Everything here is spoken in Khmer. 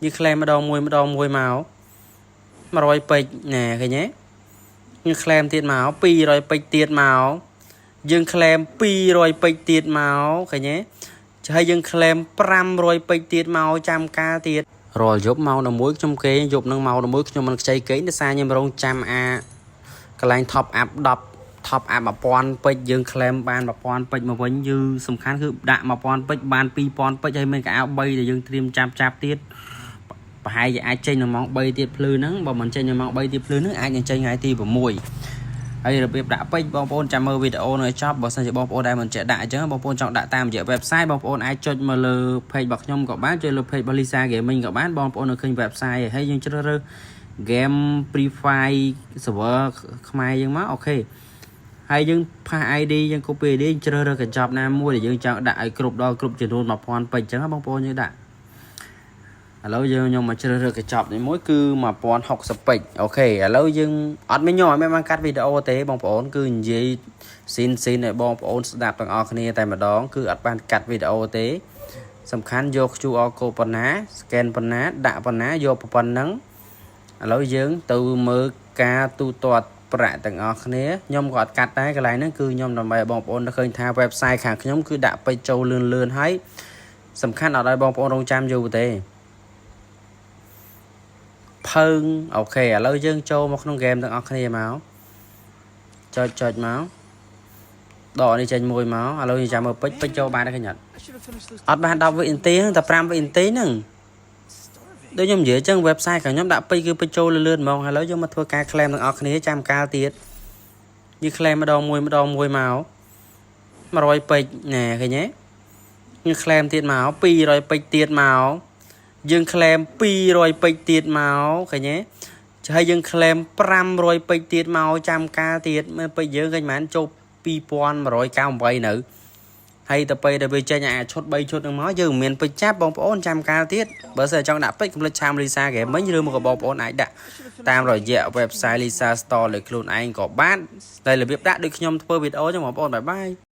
យើង claim ម្ដងមួយម្ដងមួយមក100ពេជ្រណែឃើញទេយើង claim ទៀតមក200ពេជ្រទៀតមកយើង claim 200ពេជ្រទៀតមកឃើញទេហើយយើង claim 500ពេជ្រទៀតមកចាំការទៀតរាល់យប់ម៉ោង11ខ្ញុំគេងយប់នឹងម៉ោង11ខ្ញុំមិនខ្ចីគេងដោយសារខ្ញុំរងចាំអាកន្លែង top up 10 top up 1000ពេជ្រយើង claim បាន1000ពេជ្រមកវិញយឺសំខាន់គឺដាក់1000ពេជ្របាន2000ពេជ្រហើយមានកៅអៅ3ដែលយើងត្រៀមចាប់ចាប់ទៀតប្រហែលជាអាចចេញនៅម៉ោង3ទៀតភ្លឺហ្នឹងបើមិនចេញនៅម៉ោង3ទៀតភ្លឺហ្នឹងអាចនឹងចេញថ្ងៃទី6ហើយរបៀបដាក់ពេជ្របងប្អូនចាំមើលវីដេអូនៅឲ្យចប់បើសិនជាបងប្អូនដែលមិនចេះដាក់អញ្ចឹងបងប្អូនចង់ដាក់តាមរយៈ website បងប្អូនអាចចុចមកលើ page របស់ខ្ញុំក៏បានចុចលើ page របស់ Lisa Gaming ក៏បានបងប្អូននៅឃើញ website ហើយយើងជ្រើសរើស game Free Fire server ខ្មែរយើងមក OK ហើយយើង paste ID យើង copy ID ជ្រើសរើសកញ្ចប់ណាមួយដែលយើងចង់ដាក់ឲ្យគ្រប់ដល់គ្រប់ចំនួន1000ពេជ្រអញ្ចឹងបងប្អូនយើងដាក់ឥឡូវយើងខ្ញុំមកជ្រើសរើសកញ្ចប់នេះមួយគឺ1060ពេជ្រ OK ឥឡូវយើងអត់មានខ្ញុំអត់មានបានកាត់វីដេអូទេបងប្អូនគឺនិយាយស៊ីនស៊ីនឲ្យបងប្អូនស្ដាប់ទាំងអស់គ្នាតែម្ដងគឺអត់បានកាត់វីដេអូទេសំខាន់យក QR code ប៉ុណ្ណា scan ប៉ុណ្ណាដាក់ប៉ុណ្ណាយកប៉ុណ្ណឹងឥឡូវយើងទៅមើលការទូទាត់ប្រាក់ទាំងអស់គ្នាខ្ញុំក៏អត់កាត់ដែរកន្លែងហ្នឹងគឺខ្ញុំដើម្បីឲ្យបងប្អូនឃើញថា website ខាងខ្ញុំគឺដាក់ពេជ្រចូលលឿនលឿនហើយសំខាន់អត់ឲ្យបងប្អូនរងចាំយូរទេផើង OK ឥឡូវយើងចូលមកក្នុងហ្គេមទាំងអស់គ្នាមកចុចចុចមកដកនេះចេញមួយមកឥឡូវយើងចាំមើលពេជ្រពេជ្រចូលបានទេឃើញអត់ I should have finished those. អត់បាន10វិនាទីហ្នឹងតែ5វិនាទីហ្នឹង Starving. ដូចខ្ញុំនិយាយអញ្ចឹង website ខាងខ្ញុំដាក់ពេជ្រគឺពេជ្រចូលលឿនហ្មងឥឡូវយើងមកធ្វើការ claim ទាំងអស់គ្នាចាំកាលទៀតយើង claim ម្ដងមួយម្ដងមួយមក100ពេជ្រណែឃើញទេយើង claim ទៀតមក200ពេជ្រទៀតមកយើង claim 200ពេជ្រទៀតមកឃើញទេហើយយើង claim 500ពេជ្រទៀតមកចាំកាលទៀតមើលពេជ្រយើងឃើញប៉ុន្មានចូល2198នៅហើយទៅពេលដែលវាចេញអាឈុត3ឈុតហ្នឹងមកយើងមិនមានពេជ្រចាប់បងប្អូនចាំកាលទៀតបើសិនចង់ដាក់ពេជ្រកុំភ្លេច chat Lisa Gaming ឬមកក៏បងប្អូនអាចដាក់តាមរយៈ website Lisa Store លើខ្លួនឯងក៏បានតែរបៀបដាក់ដូចខ្ញុំធ្វើវីដេអូចឹងបងប្អូន bye bye.